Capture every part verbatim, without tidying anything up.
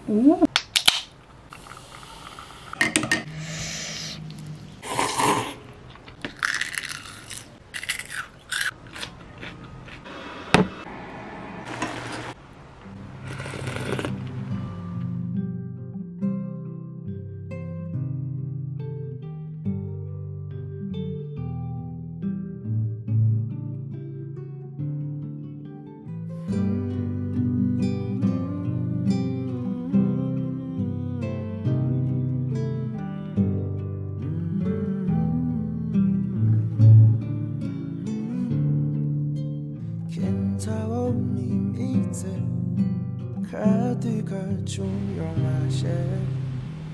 ཨུ། ཁྱེད་ཚ་བོ་མི་མི་ཚེ་ཁ་དུས་ཁ་ཆུང་ཡོང་མ་ཤེས།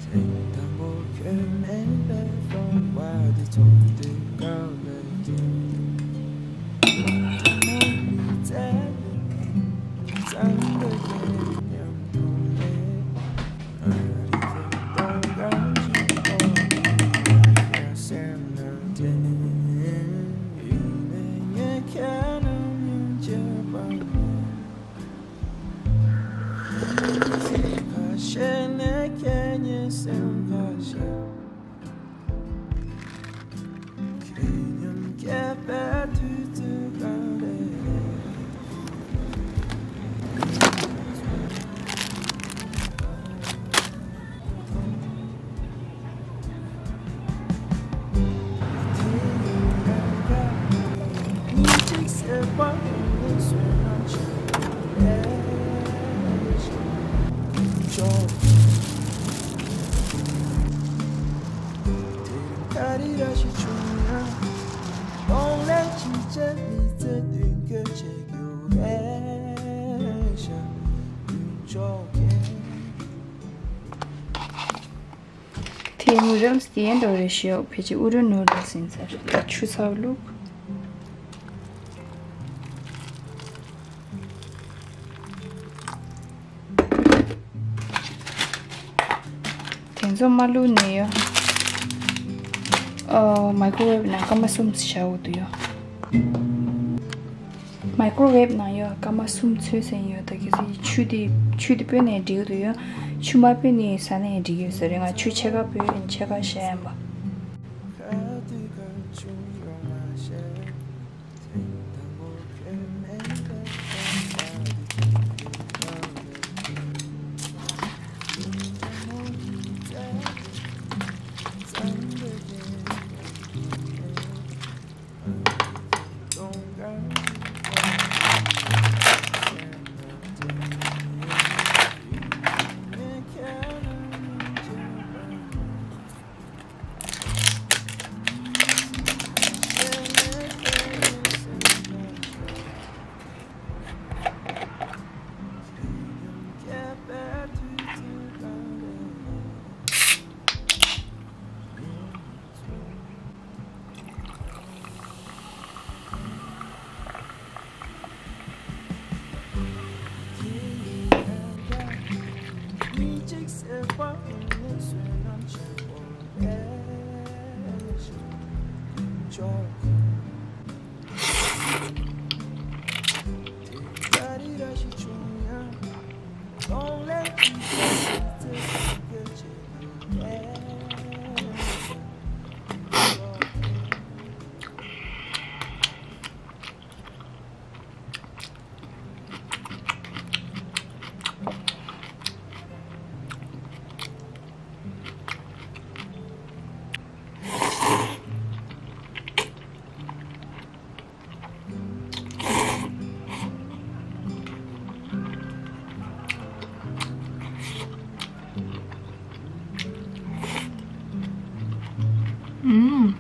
ཐེངས་དང་པོ་ཁྱོད་མེད་པའི་ཕོར་པ་དེ་མཐོང་དུས་དགའ་བའི་དུས། ཐ་མ་མི་ཚེ་གཙང་པོ་དེ་མཉམ་དུ་མེད། ཨ་རི་ཁྱོད་དང་གང་ཅི་ཐོག་ཡ་སེམས་ནང་དེ་ཡིན་ནས་ངས་ཁྱེད་རྣམས་ཉིད་བརྗེད་པ་མེད། ཁ་ཤས་ནས་ཁྱེད་ཉིད་སེམས་ཁ་ཤས། ཁྱེད་མཉམ་སྐྱེས་པའི་དུས་ཚོད་ག་རེ་རེད། དེ་ནི་རམས་དེ་ཡན་འགྲོ་རེ་ཞིག་ཕལ་ཆེར་ཨུ་རུ་ནུ་རུ་ཟིན་ཚར། ད་ཆུ་ཚ་བླུགས། དེ་ཚོ་མ་བླུགས་ནས་ཡོ། ཨོ། མའི་ཀོ་རོ་ཝེབ་ནང་སྐར་མ་གསུམ་བཞག་འོ་དུ་ཡོ། མའི་ཀོ་རོ་ཝེབ་ནང་ཡོད། སྐར་མ་གསུམ་ཚོད་ཟིན་ཡོད། ད་གི་ཆུ་དེ་ཆུ་དེ་སྤོས་ནས་འགྲིག་འདུག་ཡོད། ཆུ་མ་སྤོས་ནས་ཟ་ནས་འགྲིག་ཡོད་ཟེར་རེད། ང་ཆུ་ཕྱེད་ཀ་སྤོས་ཡིན། ཕྱེད་ཀ་བཞག་ཡིན་པ། ཨུམ།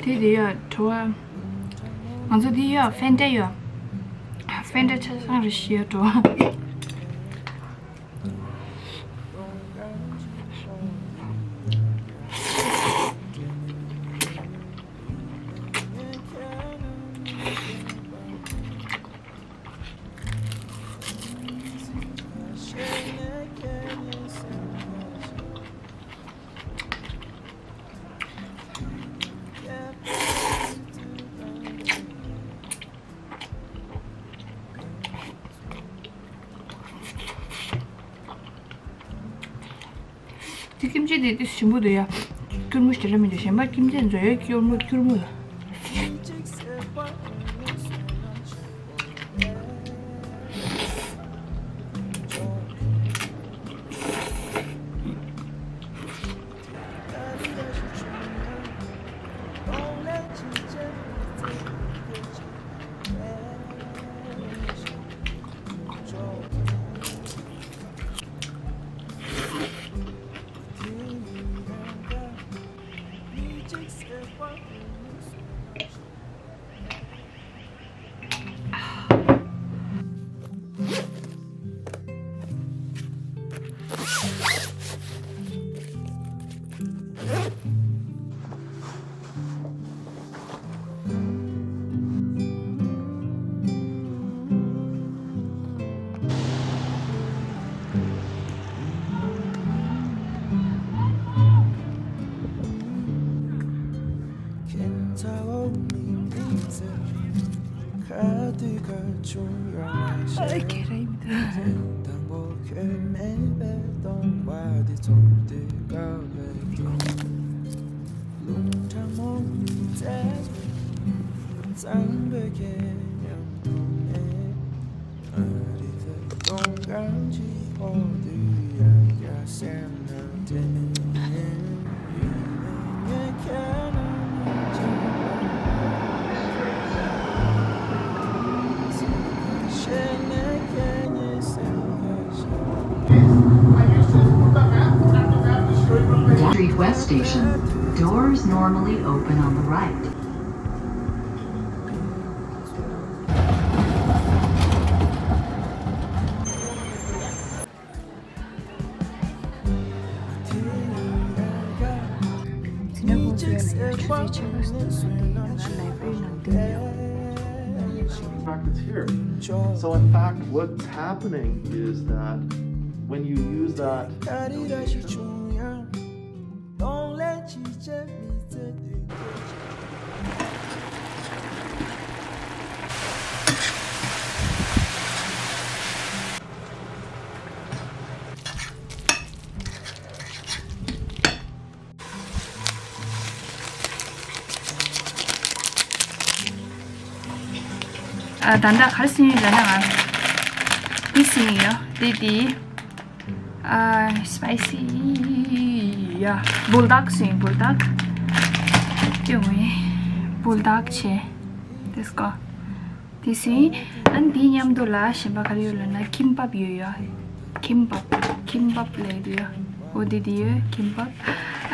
དེ་དེ་ཡོད་བྲོ་བ། ང་ཚོ་དེ་ཡོད་ཧྥེན་ཏ་ཡོད། ཧྥེན་ཏ་ཆ་ཚང་རེ་ཞིག་ཡོད་བྲོ་བ། དེ་ཀིམ་ཅི་དེ་དེ་ཞིམ་པོ་འདུག་ཡ། སྐྱུར་མོ་ཞེ་དྲག་མི་འདུག་གཞན་པ་ཀིམ་ཅི་མཛོ་ཡོད་སྐྱུར་མོ་སྐྱུར་མོ་ཡ། Street West Station. Doors normally open on the right. Back, it's here. So in fact, what's happening is that when you use that ཨ། ད་ལྟ་ག་རེ་ཟིན་ཡོད་ལབ་ན། ང་འདི་ཟིན་ཡོད། འདི་འདི། ཨ། སི་པའི་སི་ཡ། བུལ་ཌག་ཟིན། བུལ་ཌག་ཀྱི་ངོས། བུལ་ཌག་བྱས། དེ་སྐོ། དེ་སྲིད། ཨ་ནི་དེའི་མཉམ་དུ་ལ་གཞན་པ་ག་རེ་ཡོད་ལབ་ན་ཁིམ་པབ་ཡོད་ཡ། ཁིམ་པབ། ཁིམ་པབ་ལབ་ཡོད་ཡ། འོ་དེ་དེ་ཡོད་ཁིམ་པབ།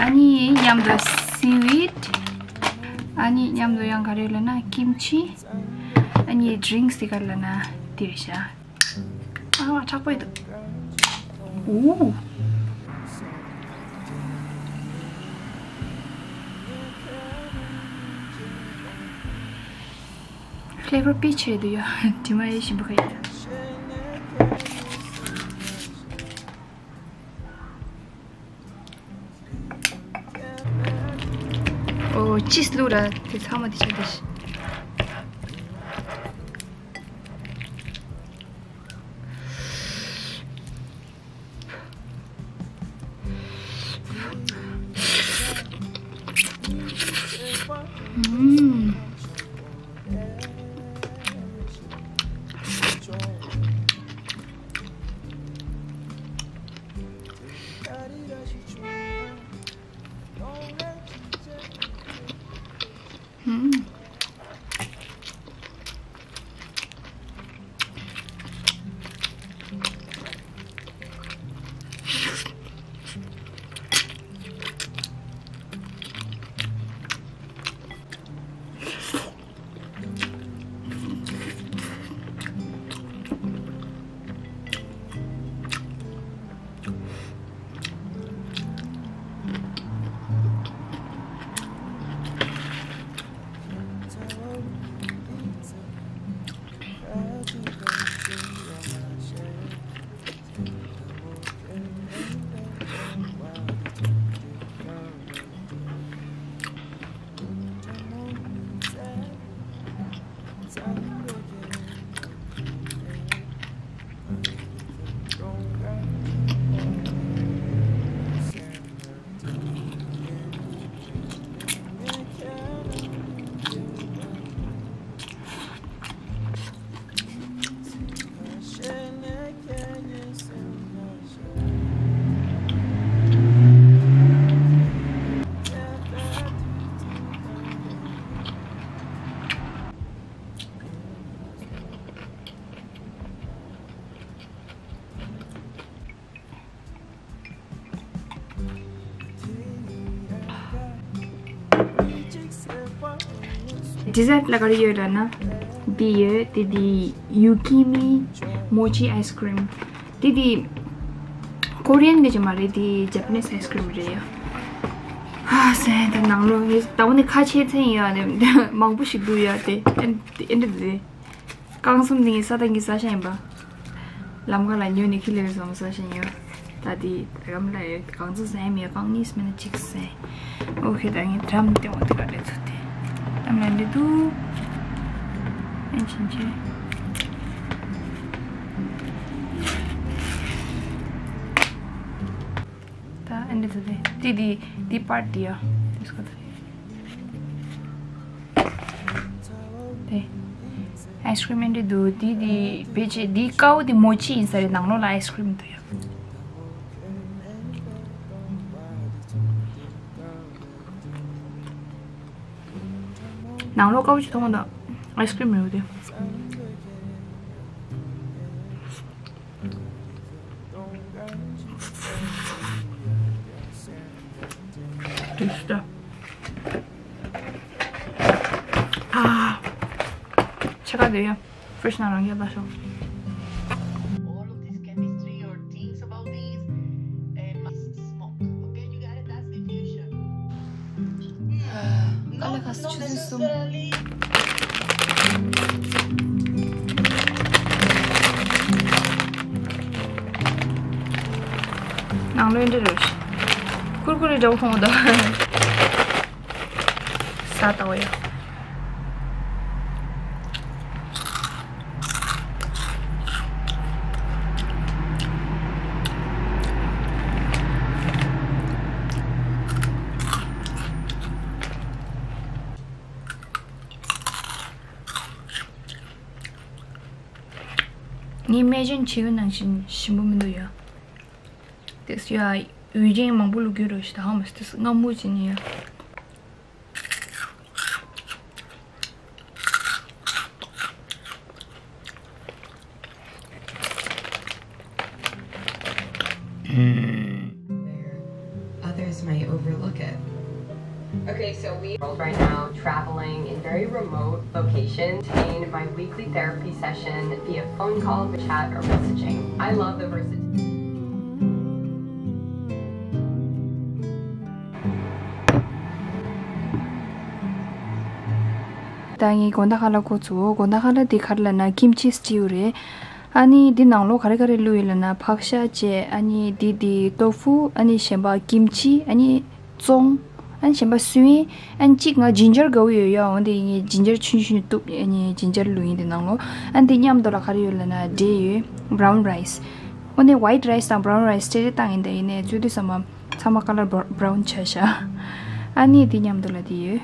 ཨ་ནི་མཉམ་དུ་སི་ཝིད། ཨ་ནི་མཉམ་དུ་ཡང་ག་རེ་ཡོད་ལབ་ན་ཀིམ་ཆི། ཨ་ནི་ཌི་རིང་སི་དེ་ག་རེ་ལབ་ན་དེ་རེད་ཤག་ཨ་མ་དྲག་པོ་ཡོད་འདུག་ཨོ། ཕི་ལེ་བར་དཔེ་ཆེ་འདུག་ཡ། དྲི་མ་ཡེ་ཞིམ་པོ་ཁ་ཡོད། ཨོ། ཅིས་བླུགས་ར་དེ་ཚང་མ་དེ་ཆ་དེ་ཤི། ཨུམ། Dessert ལ་ག་རེ་ཡོད་ལབ་ན། འདི་ཡོད། དེ་འདི་Yukimi mochi ice cream། དེ་འདི་Korean གི་ཅིག་མ་རེད། འདི་Japanese ice cream རེད་ཡ། ཨ་ཟེ། དེ་ནང་ལོགས་ངས་ད་འོ་ནི་ཁ་ཕྱེ་ཚན་ཡོད་ཨ། དེ་མང་པོ་ཞིག་འདུག་ཡ། དེ་ཨེ་འདྲ་དེ། རྐང་གསུམ་དེ་ངས་ས་དང་གི་ས་ཤ་ཡིན་པ། ལམ་ཁ་ལ་ཉོས་ནས་ཁྱི་ལས་བཟོ་མ་ས་ཤ་ཡིན་ཡ། ད་དེ་རམ་ལ་ཡོད། གང་ཚོད་ཟ་ཡ་མེད། རྐང་གཉིས་མིན་ན་གཅིག་ཟ་ཡ། ཨོ་ཁེ། ད་ངས་འགྲམ་སྟེང་འོ་དེ་ག་རེ་ཚོ་དེ་གཏམ་ལ་འདི་འདུག་ཨེ་ཕྱིན་ཆད། ད་ཨེ་འདི་ཚོ་དེ་དེ་དེ་དེ་པར་དེ་ཡ། དེ་སྐོར་དེ། དེ། ཨའི་སི་ཀྲིམ་ཨེ་འདྲ་འདུག་དེ་དེ་བེད་སྤྱད་དེ་དཀར་པོ་དེ་མོ་ཅི་ཡིན་ས་རེད། ནང་ལོགས་ལ་ཨའི་སི་ཀྲིམ་འདུག་ཡ། ནང་ལོགས་དཀར་པོ་ཅིག་མཐོང་ད། ཨའི་སི་ཀྲིམ་རེད་དེ། དུས་སུ་ད། ཨ། ཕྱེད་ཀ་དེ་ཡ། ཕི་རིཇ་ནང་རང་རྒྱབ་ལ་ཤོག All of this chemistry or things about these, uh, must smoke. Okay, you got it? That's the future. ཨ་ལེ་ཁ་སི་ཆུ་ཚོད་གསུམ། ནང་ལོགས་འདི་རེད། ཀུར་ཀུ་རེ་འདྲ་བོ་མཐོང་འདུག་ཟ་ལྟ་བ་ཡ། ངས་imagine བྱས་པ་ནང་བཞིན་ཞིམ་པོ་མི་འདུག་ཡ། དེ་ཡ། ཡུལ་ཅན་མང་པོ་བླུགས་རྒྱུ་རེད་ཤི་ད། ཧ་མ་སི་དེ་སྔ་མོ་ཅི་ནི་ཡ། Others might overlook it. Okay, so we world right now traveling in very remote locations in my weekly therapy session via phone call, chat, or messaging. I love the versatility. ད་ངས་དགོང་དག་ཁ་ལག་འགོ་བཙུགས། དགོང་དག་ཁ་ལག་དེ་ག་རེ་ལབ་ན་ཀིམ་ཆི་སི་ཊིའུ་རེད། ཨ་ནི་འདི་ནང་ལོགས་ག་རེ་ག་རེ་བླུགས་ཡོད་ལབ་ན་ཕག་ཤ་བཅས། ཨ་ནི་འདི་འདི་ཏོ་ཧྥུ། ཨ་ནི་གཞན་པ་ཀིམ་ཆི། ཨ་ནི་ཙོང་། ཨ་ནི་གཞན་པ་སུན། ཨ་ནི་གཅིག་ང་ཇིན་ཇར་དགའ་བོ་ཡོད་ཡ། འོན་ཏེ་ངས་ཇིན་ཇར་ཆུང་ཆུང་གཏུབ། ཨ་ནི་ཇིན་ཇར་བླུགས་ཡིན་འདི་ནང་ལོགས། ཨ་ནི་འདི་མཉམ་དུ་ལ་ག་རེ་ཡོད་ལབ་ན་འབྲས་ཡོད། བྷ་རའུན་རའི་སི། འོན་ཏེ་ཝའིཊ་རའི་སི་དང་བྷ་རའུན་རའི་སི་སྤྲེལ་རེ་བཏང་ཡིན་ད། ཡིན་ནའི་བཙོས་དུས་ཙམ་པ། ཚང་མ་ཀ་ལར་བྷ་རའུན་ཆགས་ཤག་ཨ་ནི་དེ་མཉམ་དུ་ལ་དེ་ཡོད།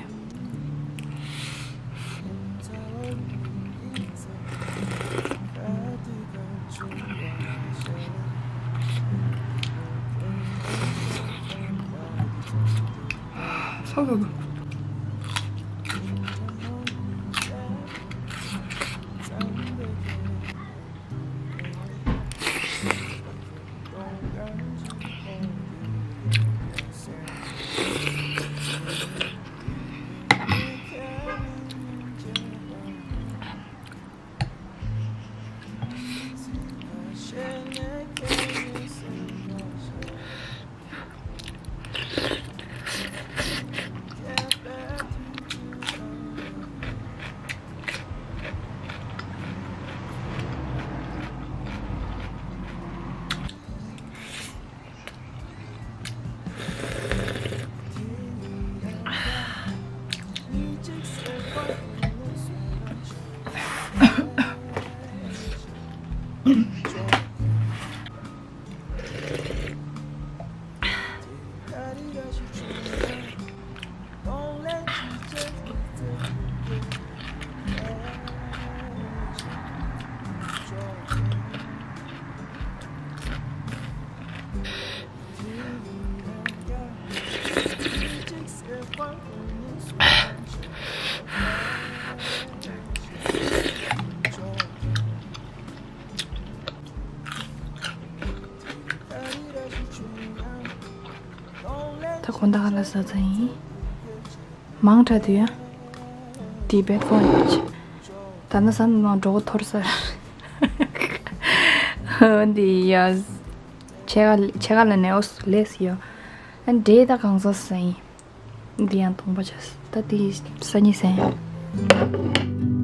ཚ་ཚ་ཚ། ད་དགོང་དག་ཁ་ལག་ཟ་ཚར་ཡིན། མང་དྲགས་འདུག་ཡ། དེའི་བེད་ཕོན་ཡོད་ཆེ། ད་ནི་ས་ནང་གྲོད་ཁོག་འཐོར་ས་རེད། འདི་ཡ། ཆེ་ག་ཆེ་ག་ལ་ནས་ཨོ་སི་ལེས་ཡོད། ཨ་འདྲེ་ད་གང་ཟག་ས་ཡིན། འདི་ཡང་སྟོང་པ་ཆགས་ད་དེ་ས་ཉིན་ས་ཡིན།